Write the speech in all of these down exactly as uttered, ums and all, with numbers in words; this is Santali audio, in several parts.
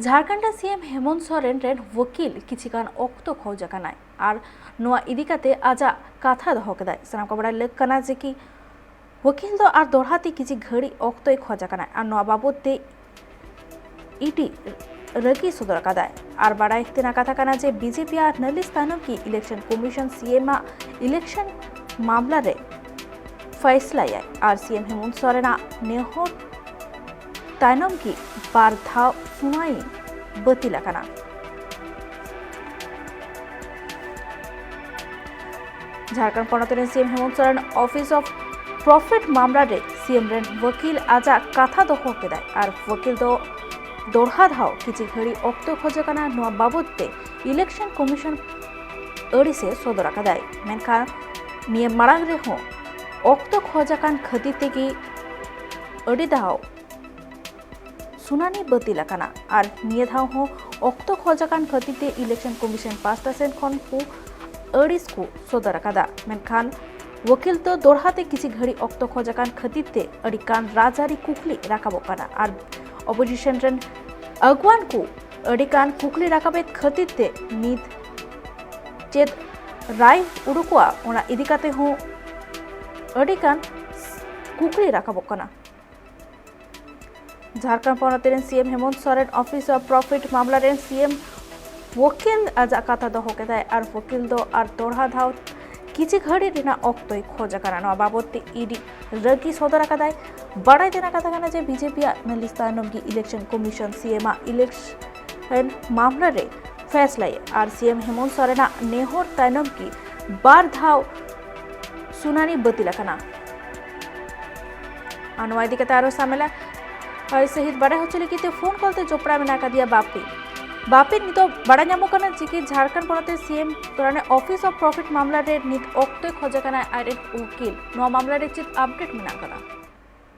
ᱡᱷᱟᱲᱠᱷᱚᱸᱰ ᱨᱮ ᱥᱤ ᱮᱢ ᱦᱮᱢᱚᱱᱛ ᱥᱚᱨᱮᱱ ᱨᱮᱱ ᱣᱟᱹᱠᱤᱞ ᱠᱤᱪᱷᱤ ᱜᱟᱱ ᱚᱠᱛᱚ ᱠᱷᱚᱡᱽ ᱟᱠᱟᱱᱟᱭ ᱟᱨ ᱱᱚᱣᱟ ᱤᱫᱤ ᱠᱟᱛᱮ ᱟᱡᱟᱜ ᱠᱟᱛᱷᱟ ᱫᱚᱦᱚ ᱠᱮᱫᱟᱭ᱾ ᱥᱟᱱᱟᱢ ᱠᱚ ᱵᱟᱲᱟᱭ ᱞᱟᱹᱠ ᱠᱟᱱᱟ ᱡᱮ ᱠᱤ ᱣᱟᱹᱠᱤᱞ ᱫᱚ ᱟᱨ ᱫᱚᱦᱲᱟ ᱛᱮ ᱠᱤᱪᱷᱤ ᱜᱷᱟᱹᱲᱤᱡ ᱚᱠᱛᱚᱭ ᱠᱷᱚᱡᱽ ᱟᱠᱟᱱᱟᱭ ᱟᱨ ᱱᱚᱣᱟ ᱵᱟᱵᱚᱛ ᱛᱮ ᱤ ᱰᱤ ᱨᱟᱹᱜᱤ ᱥᱚᱫᱚᱨ ᱟᱠᱟᱫᱟᱭ᱾ ᱟᱨ ᱵᱟᱲᱟᱭ ᱛᱮᱱᱟᱜ ᱠᱟᱛᱷᱟ ᱠᱟᱱᱟ ᱡᱮ ᱵᱤ ᱡᱮ ᱯᱤ ᱟᱨ ᱱᱟᱹᱞᱤᱥ ᱛᱟᱭᱱᱚᱢ ᱠᱤ election commission ᱥᱤ ᱮᱢ ᱟᱜ election ᱢᱟᱢᱞᱟ ᱨᱮ ᱯᱷᱟᱭᱥᱞᱟᱭᱟᱭ ᱟᱨ ᱥᱤ ᱮᱢ ᱦᱮᱢᱚᱱᱛ ᱥᱚᱨᱮᱱᱟᱜ ᱱᱮᱦᱚᱨ ᱛᱟᱭᱱᱚᱢ ᱠᱤ ᱵᱟᱨ ᱫᱷᱟᱣ ᱥᱩᱱᱟᱭᱤ ᱵᱟᱹᱛᱤᱞ ᱟᱠᱟᱱᱟ᱾ ᱡᱷᱟᱲᱠᱷᱚᱸᱰ ᱯᱚᱱᱚᱛ ᱨᱮᱱ ᱥᱤ ᱮᱢ Hemant Soren office of profit ᱢᱟᱢᱞᱟ ᱨᱮ ᱥᱤ ᱮᱢ ᱨᱮᱱ ᱣᱟᱹᱠᱤᱞ ᱟᱡᱟᱜ ᱠᱟᱛᱷᱟ ᱫᱚᱦᱚ ᱠᱮᱫᱟᱭ ᱟᱨ ᱣᱟᱹᱠᱤᱞ ᱫᱚ ᱫᱚᱲᱦᱟ ᱫᱷᱟᱣ ᱠᱤᱪᱷᱤ ᱜᱷᱟᱹᱲᱤ ᱚᱠᱛᱚ ᱠᱷᱚᱡ ᱟᱠᱟᱱᱟ᱾ ᱱᱚᱣᱟ ᱵᱟᱵᱚᱛ ᱛᱮ election commission ᱟᱹᱲᱤᱥᱮ ᱥᱚᱫᱚᱨ ᱟᱠᱟᱫᱟᱭ, ᱢᱮᱱᱠᱷᱟᱱ ᱱᱤᱭᱟᱹ ᱢᱟᱲᱟᱝ ᱨᱮᱦᱚᱸ ᱚᱠᱛᱚ ᱠᱷᱚᱡ ᱟᱠᱟᱱ ᱠᱷᱟᱹᱛᱤᱨ ᱛᱮᱜᱮ ᱟᱹᱰᱤ ᱫᱷᱟᱣ ᱥᱩᱱᱟᱱᱤ ᱵᱟᱹᱛᱤᱞ ᱟᱠᱟᱱᱟ᱾ ᱟᱨ ᱱᱤᱭᱟᱹ ᱫᱷᱟᱣ ᱦᱚᱸ ᱚᱠᱛᱚ ᱠᱷᱚᱡ ᱟᱠᱟᱱ ᱠᱷᱟᱹᱛᱤᱨ ᱛᱮ election commission ᱯᱟᱥᱴᱟ ᱥᱮᱱ ᱠᱷᱚᱱ ᱠᱚ ᱟᱹᱲᱤᱥ ᱠᱚ ᱥᱚᱫᱚᱨ ᱟᱠᱟᱫᱟ, ᱢᱮᱱᱠᱷᱟᱱ ᱣᱟᱹᱠᱤᱞ ᱫᱚ ᱫᱚᱲᱦᱟ ᱛᱮ ᱠᱤᱪᱷᱤ ᱜᱷᱟᱹᱲᱤ ᱚᱠᱛᱚ ᱠᱷᱚᱡ ᱟᱠᱟᱱ ᱠᱷᱟᱹᱛᱤᱨ ᱛᱮ ᱟᱹᱰᱤ ᱜᱟᱱ ᱨᱟᱡᱽᱟᱹᱨᱤ ᱠᱩᱠᱞᱤ ᱨᱟᱠᱟᱵᱚᱜ ᱠᱟᱱᱟ ᱟᱨ opposition ᱨᱮᱱ ᱟᱹᱜᱩᱣᱟᱱ ᱠᱚ ᱟᱹᱰᱤ ᱜᱟᱱ ᱠᱩᱠᱞᱤ ᱨᱟᱠᱟᱵᱮᱫ ᱠᱷᱟᱹᱛᱤᱨ ᱛᱮ ᱱᱤᱛ ᱪᱮᱫ ᱨᱟᱭ ᱩᱰᱩᱠᱚᱜᱼᱟ, ᱚᱱᱟ ᱤᱫᱤ ᱠᱟᱛᱮ ᱦᱚᱸ ᱟᱹᱰᱤ ᱜᱟᱱ ᱠᱩᱠᱞᱤ ᱨᱟᱠᱟᱵᱚᱜ ᱠᱟᱱᱟ᱾ ᱡᱷᱟᱲᱠᱷᱚᱸᱰ ᱯᱚᱱᱚᱛ ᱨᱮᱱ ᱥᱤ ᱮᱢ Hemant Soren office of profit ᱢᱟᱢᱞᱟ ᱨᱮᱱ ᱥᱤ ᱮᱢ ᱣᱟᱹᱠᱤᱞ ᱟᱡᱟᱜ ᱠᱟᱛᱷᱟ ᱫᱚᱦᱚ ᱠᱮᱫᱟᱭ ᱟᱨ ᱣᱟᱹᱠᱤᱞ ᱫᱚ ᱟᱨ ᱫᱚᱲᱦᱟ ᱫᱷᱟᱣ ᱠᱤᱪᱷᱤ ᱜᱷᱟᱹᱲᱤ ᱨᱮᱱᱟᱜ ᱚᱠᱛᱚᱭ ᱠᱷᱚᱡ ᱟᱠᱟᱱᱟ᱾ ᱱᱚᱣᱟ ᱵᱟᱵᱚᱛ ᱛᱮ ᱤ ᱰᱤ ᱨᱟᱹᱜᱤ ᱥᱚᱫᱚᱨ ᱟᱠᱟᱫᱟᱭ᱾ ᱵᱟᱲᱟᱭ ᱛᱮᱱᱟᱜ ᱠᱟᱛᱷᱟ ᱠᱟᱱᱟ ᱡᱮ ᱵᱤ ᱡᱮ ᱯᱤ ᱟᱜ ᱱᱟᱹᱞᱤᱥ ᱛᱟᱭᱱᱚᱢ ᱜᱮ election commission ᱥᱤ ᱮᱢ ᱟᱜ election ᱢᱟᱢᱞᱟ ᱨᱮ ᱯᱷᱮᱥᱞᱟᱭᱟ ᱟᱨ ᱥᱤ ᱮᱢ ᱦᱮᱢᱚᱱᱛ ᱥᱚᱨᱮᱱᱟᱜ ᱱᱮᱦᱚᱨ ᱛᱟᱭᱱᱚᱢ ᱜᱮ ᱵᱟᱨ ᱫᱷᱟᱣ ᱥᱩᱱᱟᱱᱤ ᱵᱟᱹᱛᱤᱞ ᱟᱠᱟᱱᱟ᱾ ᱟᱨ ᱱᱚᱣᱟ ᱤᱫᱤ ᱠᱟᱛᱮ ᱟᱨᱚ ᱥᱟᱢᱮᱞᱟ ᱟᱨ ᱥᱟᱹᱦᱤᱛ ᱵᱟᱰᱟᱭ ᱦᱚᱪᱚ ᱞᱟᱹᱜᱤᱫ ᱛᱮ ᱯᱷᱳᱱ ᱠᱚᱞ ᱛᱮ ᱡᱚᱯᱲᱟᱣ ᱢᱮᱱᱟᱜ ᱟᱠᱟᱫᱮᱭᱟ ᱵᱟᱯᱤ᱾ ᱵᱟᱯᱤ, ᱱᱤᱛᱚᱜ ᱵᱟᱰᱟᱭ ᱧᱟᱢᱚᱜ ᱠᱟᱱᱟ ᱡᱮ ᱠᱤ ᱡᱷᱟᱲᱠᱷᱚᱸᱰ ᱯᱚᱱᱚᱛ ᱨᱮ ᱥᱤ ᱮᱢ ᱥᱚᱨᱮᱱ office of profit ᱢᱟᱢᱞᱟ ᱨᱮ ᱱᱤᱛ ᱚᱠᱛᱚᱭ ᱠᱷᱚᱡ ᱟᱠᱟᱱᱟ ᱟᱡᱨᱮᱱ ᱩᱠᱤᱞ᱾ ᱱᱚᱣᱟ ᱢᱟᱢᱞᱟ ᱨᱮ ᱪᱮᱫ update ᱢᱮᱱᱟᱜ ᱟᱠᱟᱫᱟ?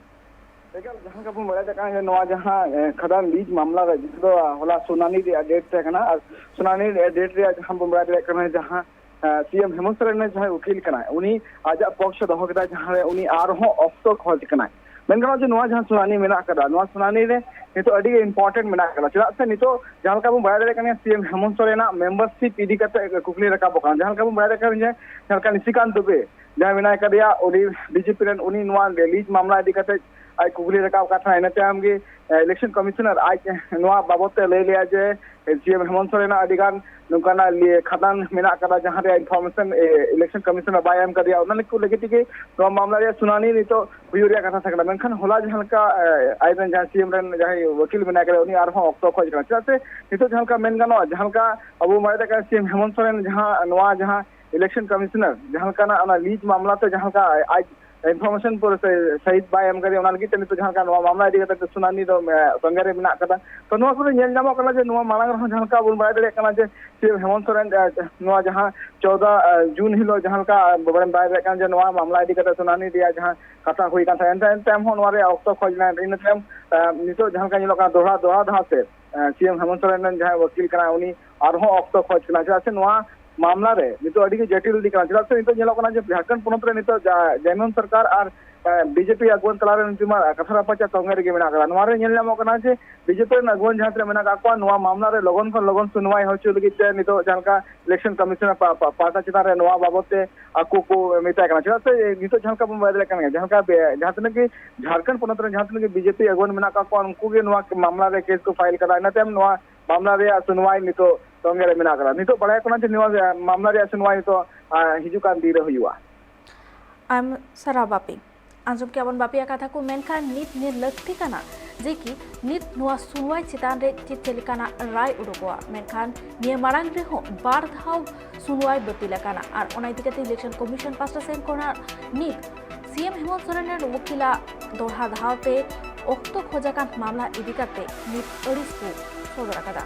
ᱮᱠᱟᱞ, ᱡᱟᱦᱟᱸ ᱞᱮᱠᱟ ᱵᱚᱱ ᱵᱟᱲᱟᱭ ᱫᱟᱲᱮᱭᱟᱜ ᱠᱟᱱᱟ ᱡᱮ ᱱᱚᱣᱟ ᱡᱟᱦᱟᱸ, ᱮ, ᱠᱷᱟᱫᱟᱱ ᱞᱤᱡ ᱢᱟᱢᱞᱟ ᱨᱮ, ᱡᱟᱦᱟᱸ ᱫᱚ ᱦᱚᱞᱟ ᱥᱩᱱᱟᱱᱤ ᱨᱮᱭᱟᱜ date ᱛᱟᱦᱮᱸ ᱠᱟᱱᱟ, ᱟᱨ ᱥᱩᱱᱟᱱᱤ ᱨᱮᱭᱟᱜ date ᱨᱮᱭᱟᱜ ᱡᱟᱦᱟᱸ ᱵᱚᱱ ᱵᱟᱲᱟᱭ ᱫᱟᱲᱮᱭᱟᱜ ᱠᱟᱱᱟ, ᱡᱟᱦᱟᱸ, ᱮ, ᱥᱤ ᱮᱢ ᱦᱮᱢᱚᱱᱛ ᱥᱚᱨᱮᱱ ᱡᱟᱦᱟᱸᱭ ᱩᱠᱤᱞ ᱠᱟᱱᱟᱭ, ᱩᱱᱤ ᱟᱡᱟᱜ ᱯᱚᱠᱥᱚ ᱫᱚᱦᱚ ᱠᱮᱫᱟᱭ, ᱡᱟᱦᱟᱸ ᱨᱮ ᱩᱱᱤ ᱟᱨᱦᱚᱸ ᱚᱠᱛᱚ ᱠᱷᱚᱡᱽ ᱠᱟᱱᱟᱭ᱾ ᱢᱮᱱ ᱜᱟᱱᱚᱜᱼᱟ ᱡᱮ ᱱᱚᱣᱟ ᱡᱟᱦᱟᱸ ᱥᱩᱱᱟᱱᱤ ᱢᱮᱱᱟᱜ ᱟᱠᱟᱫᱟ, ᱱᱚᱣᱟ ᱥᱩᱱᱟᱱᱤ ᱨᱮ ᱱᱤᱛᱚᱜ ᱟᱹᱰᱤ ᱜᱮ important ᱢᱮᱱᱟᱜ ᱟᱠᱟᱫᱟ᱾ ᱪᱮᱫᱟᱜ ᱥᱮ ᱱᱤᱛᱚᱜ ᱡᱟᱦᱟᱸ ᱞᱮᱠᱟ ᱵᱚᱱ ᱵᱟᱲᱟᱭ ᱫᱟᱲᱮᱭᱟᱜ ᱠᱟᱱᱟ, ᱥᱤ ᱮᱢ ᱦᱮᱢᱚᱱᱛ ᱥᱚᱨᱮᱱᱟᱜ membership ᱤᱫᱤ ᱠᱟᱛᱮ ᱠᱩᱠᱞᱤ ᱨᱟᱠᱟᱵᱚᱜ ᱠᱟᱱᱟ᱾ ᱡᱟᱦᱟᱸ ᱞᱮᱠᱟ ᱵᱚᱱ ᱵᱟᱲᱟᱭ ᱫᱟᱲᱮᱭᱟᱜ ᱠᱟᱱᱟ ᱡᱮ ᱡᱟᱦᱟᱸ ᱞᱮᱠᱟ ᱱᱤᱥᱤᱠᱟᱱᱛ ᱫᱩᱵᱮ ᱡᱟᱦᱟᱸᱭ ᱢᱮᱱᱟᱭ ᱠᱟᱫᱮᱭᱟ, ᱩᱱᱤ ᱵᱤᱡᱮᱯᱤ ᱨᱮᱱ, ᱩᱱᱤ ᱱᱚᱣᱟ ᱞᱤᱡᱽ ᱢᱟᱢᱞᱟ ᱤᱫᱤ ᱠᱟᱛᱮ ᱟᱡ ᱠᱩᱠᱞᱤ ᱨᱟᱠᱟᱵ ᱟᱠᱟᱫ ᱛᱟᱦᱮᱱᱟ᱾ ᱤᱱᱟᱹ ᱛᱟᱭᱚᱢ ᱜᱮ election commissioner ᱟᱡ ᱱᱚᱣᱟ ᱵᱟᱵᱚᱛ ᱛᱮ ᱞᱟᱹᱭ ᱞᱮᱭᱟ ᱡᱮ ᱥᱤ ᱮᱢ ᱦᱮᱢᱚᱱᱛ ᱥᱚᱨᱮᱱᱟᱜ ᱟᱹᱰᱤ ᱜᱟᱱ ᱱᱚᱝᱠᱟᱱᱟᱜ ᱞᱤ-, ᱠᱷᱟᱫᱟᱱ ᱢᱮᱱᱟᱜ ᱟᱠᱟᱫᱟ, ᱡᱟᱦᱟᱸ ᱨᱮᱭᱟᱜ information election commissioner ᱵᱟᱭ ᱮᱢ ᱠᱟᱫᱮᱭᱟ᱾ ᱚᱱᱟ ᱠᱚ ᱞᱟᱹᱜᱤᱫ ᱛᱮᱜᱮ ᱱᱚᱣᱟ ᱢᱟᱢᱞᱟ ᱨᱮᱭᱟᱜ ᱥᱩᱱᱟᱱᱤ ᱱᱤᱛᱚᱜ ᱦᱩᱭᱩᱜ ᱨᱮᱭᱟᱜ ᱠᱟᱛᱷᱟ ᱛᱟᱦᱮᱸ ᱠᱟᱱᱟ᱾ ᱢᱮᱱᱠᱷᱟᱱ ᱦᱚᱞᱟ ᱡᱟᱦᱟᱸ ᱞᱮᱠᱟ, ᱮ, ᱟᱡ ᱨᱮᱱ ᱡᱟᱦᱟᱸᱭ ᱥᱤ ᱮᱢ ᱨᱮᱱ ᱡᱟᱦᱟᱸᱭ ᱣᱟᱹᱠᱤᱞ ᱢᱮᱱᱟᱭ ᱠᱟᱫᱮᱭᱟ, ᱩᱱᱤ ᱟᱨᱦᱚᱸ ᱚᱠᱛᱚ ᱠᱷᱚᱡ ᱠᱟᱱᱟ᱾ ᱪᱮᱫᱟᱜ ᱥᱮ ᱱᱤᱛᱚᱜ ᱡᱟᱦᱟᱸ ᱞᱮᱠᱟ ᱢᱮᱱ ᱜᱟᱱᱚᱜᱼᱟ, ᱡᱟᱦᱟᱸ ᱞᱮᱠᱟ ᱟᱵᱚ ᱵᱟᱲᱟᱭ ᱫᱟᱲᱮᱭᱟᱜ ᱠᱟᱱᱟ, ᱥᱤ ᱮᱢ ᱦᱮᱢᱚᱱᱛ ᱥᱚᱨᱮᱱ ᱡᱟᱦᱟᱸ ᱱᱚᱣᱟ ᱡᱟᱦᱟᱸ election commissioner ᱡᱟᱦᱟᱸ ᱞᱮᱠᱟᱱᱟᱜ ᱚᱱᱟ ᱞᱤᱡᱽ ᱢᱟᱢᱞᱟ ᱛᱮ ᱡᱟᱦᱟᱸ ᱞᱮᱠᱟ ᱟᱡ information ᱯᱩᱨᱟᱹ ᱥᱮ ᱥᱟᱹᱦᱤᱫ ᱵᱟᱭ ᱮᱢ ᱠᱟᱫᱮᱭᱟ, ᱚᱱᱟ ᱞᱟᱹᱜᱤᱫ ᱛᱮ ᱱᱤᱛᱚᱜ ᱡᱟᱦᱟᱸ ᱞᱮᱠᱟ ᱱᱚᱣᱟ ᱢᱟᱢᱞᱟ ᱤᱫᱤ ᱠᱟᱛᱮ ᱥᱩᱱᱟᱱᱤ ᱫᱚ, ᱮ, ᱛᱚᱸᱜᱮ ᱨᱮ ᱢᱮᱱᱟᱜ ᱠᱟᱫᱟ᱾ ᱛᱚ ᱱᱚᱣᱟ ᱠᱚᱨᱮ ᱧᱮᱞ ᱧᱟᱢᱚᱜ ᱠᱟᱱᱟ ᱡᱮ ᱱᱚᱣᱟ ᱢᱟᱲᱟᱝ ᱨᱮᱦᱚᱸ ᱡᱟᱦᱟᱸ ᱞᱮᱠᱟ ᱵᱚᱱ ᱵᱟᱲᱟᱭ ᱫᱟᱲᱮᱭᱟᱜ ᱠᱟᱱᱟ ᱡᱮ ᱥᱤ ᱮᱢ ᱦᱮᱢᱚᱱᱛ ᱥᱚᱨᱮᱱ, ᱮ, ᱱᱚᱣᱟ ᱡᱟᱦᱟᱸ ᱪᱳᱫᱟ, ᱮ, ᱡᱩᱱ ᱦᱤᱞᱳᱜ ᱡᱟᱦᱟᱸ ᱞᱮᱠᱟ ᱵᱚᱱ ᱵᱟᱲᱟᱭ ᱫᱟᱲᱮᱭᱟᱜ ᱠᱟᱱᱟ ᱡᱮ ᱱᱚᱣᱟ ᱢᱟᱢᱞᱟ ᱤᱫᱤ ᱠᱟᱛᱮ ᱥᱩᱱᱟᱱᱤ ᱨᱮᱭᱟᱜ ᱡᱟᱦᱟᱸ ᱠᱟᱛᱷᱟ ᱦᱩᱭ ᱠᱟᱱ ᱛᱟᱦᱮᱸᱫ, ᱮᱱᱛᱮ ᱛᱟᱭᱚᱢ ᱦᱚᱸ ᱱᱚᱣᱟ ᱨᱮᱭᱟᱜ ᱚᱠᱛᱚ ᱠᱷᱚᱡ ᱞᱮᱱᱟ᱾ ᱤᱱᱟᱹ ᱛᱟᱭᱚᱢ, ᱮ, ᱱᱤᱛᱚᱜ ᱡᱟᱦᱟᱸ ᱞᱮᱠᱟ ᱧᱮᱞᱚᱜ ᱠᱟᱱᱟ, ᱫᱚᱦᱲᱟ, ᱫᱚᱦᱲᱟ ᱫᱷᱟᱣ ᱛᱮ, ᱮ, ᱥᱤ ᱮᱢ ᱦᱮᱢᱚᱱᱛ ᱥᱚᱨᱮᱱ ᱨᱮᱱ ᱡᱟᱦᱟᱸᱭ ᱣᱟᱹᱠᱤᱞ ᱠᱟᱱᱟᱭ, ᱩᱱᱤ ᱟᱨᱦᱚᱸ ᱚᱠᱛᱚ ᱠᱷᱚᱡ ᱠᱟᱱᱟ᱾ ᱪᱮᱫᱟᱜ ᱥᱮ ᱱᱚᱣᱟ ᱢᱟᱢᱞᱟ ᱨᱮ ᱱᱤᱛᱚᱜ ᱟᱹᱰᱤ ᱜᱮ ᱡᱚᱴᱤᱞ ᱤᱫᱤ ᱠᱟᱱᱟ᱾ ᱪᱮᱫᱟᱜ ᱥᱮ ᱱᱤᱛᱚᱜ ᱧᱮᱞᱚᱜ ᱠᱟᱱᱟ ᱡᱮ ᱡᱷᱟᱲᱠᱷᱚᱸᱰ ᱯᱚᱱᱚᱛ ᱨᱮ ᱱᱤᱛᱚᱜ ᱡᱟ-, ᱡᱟᱭᱢᱚᱱ ᱥᱚᱨᱠᱟᱨ ᱟᱨ, ᱮ, ᱵᱤᱡᱮᱯᱤ ᱟᱜᱩᱣᱟᱹᱱ ᱛᱟᱞᱟᱨᱮ ᱱᱤᱛᱚᱜ ᱢᱟ ᱠᱟᱛᱷᱟ ᱨᱟᱯᱟᱪᱟᱜ ᱛᱚᱸᱜᱮ ᱨᱮᱜᱮ ᱢᱮᱱᱟᱜ ᱟᱠᱟᱫᱟ᱾ ᱱᱚᱣᱟ ᱨᱮ ᱧᱮᱞ ᱧᱟᱢᱚᱜ ᱠᱟᱱᱟ ᱡᱮ ᱵᱤᱡᱮᱯᱤ ᱨᱮᱱ ᱟᱜᱩᱣᱟᱹᱱ ᱡᱟᱦᱟᱸ ᱛᱤᱱᱟᱹᱜ ᱢᱮᱱᱟᱜ ᱟᱠᱟᱫ ᱠᱚᱣᱟ, ᱱᱚᱣᱟ ᱢᱟᱢᱞᱟ ᱨᱮ ᱞᱚᱜᱚᱱ ᱠᱷᱚᱱ ᱞᱚᱜᱚᱱ ᱥᱩᱱᱣᱟᱭ ᱦᱚᱪᱚ ᱞᱟᱹᱜᱤᱫ ᱛᱮ ᱱᱤᱛᱚᱜ ᱡᱟᱦᱟᱸ ᱞᱮᱠᱟ election commission ᱯᱟ-, ᱯᱟ-, ᱯᱟᱦᱴᱟ ᱪᱮᱛᱟᱱ ᱨᱮ ᱱᱚᱣᱟ ᱵᱟᱵᱚᱛ ᱛᱮ ᱟᱠᱚ ᱠᱚ ᱢᱮᱛᱟᱭ ᱠᱟᱱᱟ᱾ ᱪᱮᱫᱟᱜ ᱥᱮ ᱱᱤᱛᱚᱜ ᱡᱟᱦᱟᱸ ᱞᱮᱠᱟ ᱵᱚᱱ ᱵᱟᱲᱟᱭ ᱫᱟᱲᱮᱭᱟᱜ ᱠᱟᱱ ᱜᱮᱭᱟ, ᱡᱟᱦᱟᱸ ᱞᱮᱠᱟ ᱵᱮ-, ᱡᱟᱦᱟᱸ ᱛᱤᱱᱟᱹᱜ ᱜᱮ ᱡᱷᱟᱲᱠᱷᱚᱸᱰ ᱯᱚᱱᱚᱛ ᱨᱮ ᱡᱟᱦᱟᱸ ᱛᱤᱱᱟᱹᱜ ᱜᱮ ᱵᱤᱡᱮᱯᱤ ᱟᱜᱩᱣᱟᱹᱱ ᱢᱮᱱᱟᱜ ᱟᱠᱟᱫ ᱠᱚᱣᱟ, ᱩᱱᱠᱩ ᱜᱮ ᱱᱚᱣᱟ ᱢᱟᱢᱞᱟ ᱨᱮ case ᱠᱚ file ᱠᱟᱫᱟ᱾ ᱤᱱᱟᱹ ᱛᱟᱭᱚᱢ ᱱᱚᱣᱟ ᱢᱟᱢᱞᱟ ᱨᱮᱭᱟᱜ ᱥᱩᱱᱣᱟᱭ ᱱᱤᱛᱚᱜ ᱛᱚᱸᱜᱮ ᱨᱮ ᱢᱮᱱᱟᱜ ᱟᱠᱟᱫᱟ᱾ ᱱᱤᱛᱚᱜ ᱵᱟᱲᱟᱭ ᱠᱟᱱᱟ ᱡᱮ ᱱᱚᱣᱟ ᱢᱟᱢᱞᱟ ᱨᱮᱭᱟᱜ ᱥᱩᱱᱣᱟᱭ ᱱᱤᱛᱚᱜ, ᱟ, ᱦᱤᱡᱩᱜ ᱠᱟᱱ ᱫᱤᱱ ᱨᱮ ᱦᱩᱭᱩᱜᱼᱟ᱾ ᱟᱭᱢᱟ ᱥᱟᱨᱦᱟᱣ ᱵᱟᱯᱤ᱾ ᱟᱸᱡᱚᱢ ᱠᱮᱜᱼᱟ ᱵᱚᱱ ᱵᱟᱯᱤᱭᱟᱜ ᱠᱟᱛᱷᱟ ᱠᱚ, ᱢᱮᱱᱠᱷᱟᱱ ᱱᱤᱛ ᱱᱤᱭᱟᱹ ᱞᱟᱹᱠᱛᱤ ᱠᱟᱱᱟ ᱡᱮ ᱠᱤ ᱱᱤᱛ ᱱᱚᱣᱟ ᱥᱩᱱᱣᱟᱭ ᱪᱮᱛᱟᱱ ᱨᱮ ᱪᱮᱫ ᱪᱮᱫ ᱞᱮᱠᱟᱱᱟᱜ ᱨᱟᱭ ᱩᱰᱩᱠᱚᱜᱼᱟ, ᱢᱮᱱᱠᱷᱟᱱ ᱱᱤᱭᱟᱹ ᱢᱟᱲᱟᱝ ᱨᱮᱦᱚᱸ ᱵᱟᱨ ᱫᱷᱟᱣ ᱥᱩᱱᱣᱟᱭ ᱵᱟᱹᱛᱤᱞ ᱟᱠᱟᱱᱟ᱾ ᱟᱨ ᱚᱱᱟ ᱤᱫᱤ ᱠᱟᱛᱮ election commission ᱯᱟᱥᱴᱟ ᱥᱮᱱ ᱠᱷᱚᱱᱟᱜ ᱱᱤᱛ ᱥᱤ ᱮᱢ ᱦᱮᱢᱚᱱᱛ ᱥᱚᱨᱮᱱ ᱨᱮᱱ ᱩᱠᱤᱞᱟᱜ ᱫᱚᱦᱲᱟ ᱫᱷᱟᱣ ᱛᱮ ᱚᱠᱛᱚ ᱠᱷᱚᱡ ᱟᱠᱟᱱ ᱢᱟᱢᱞᱟ ᱤᱫᱤ ᱠᱟᱛᱮ ᱱᱤᱛ ᱟᱹᱲᱤᱥ ᱠᱚ ᱥᱚᱫᱚᱨ ᱟᱠᱟᱫᱟ᱾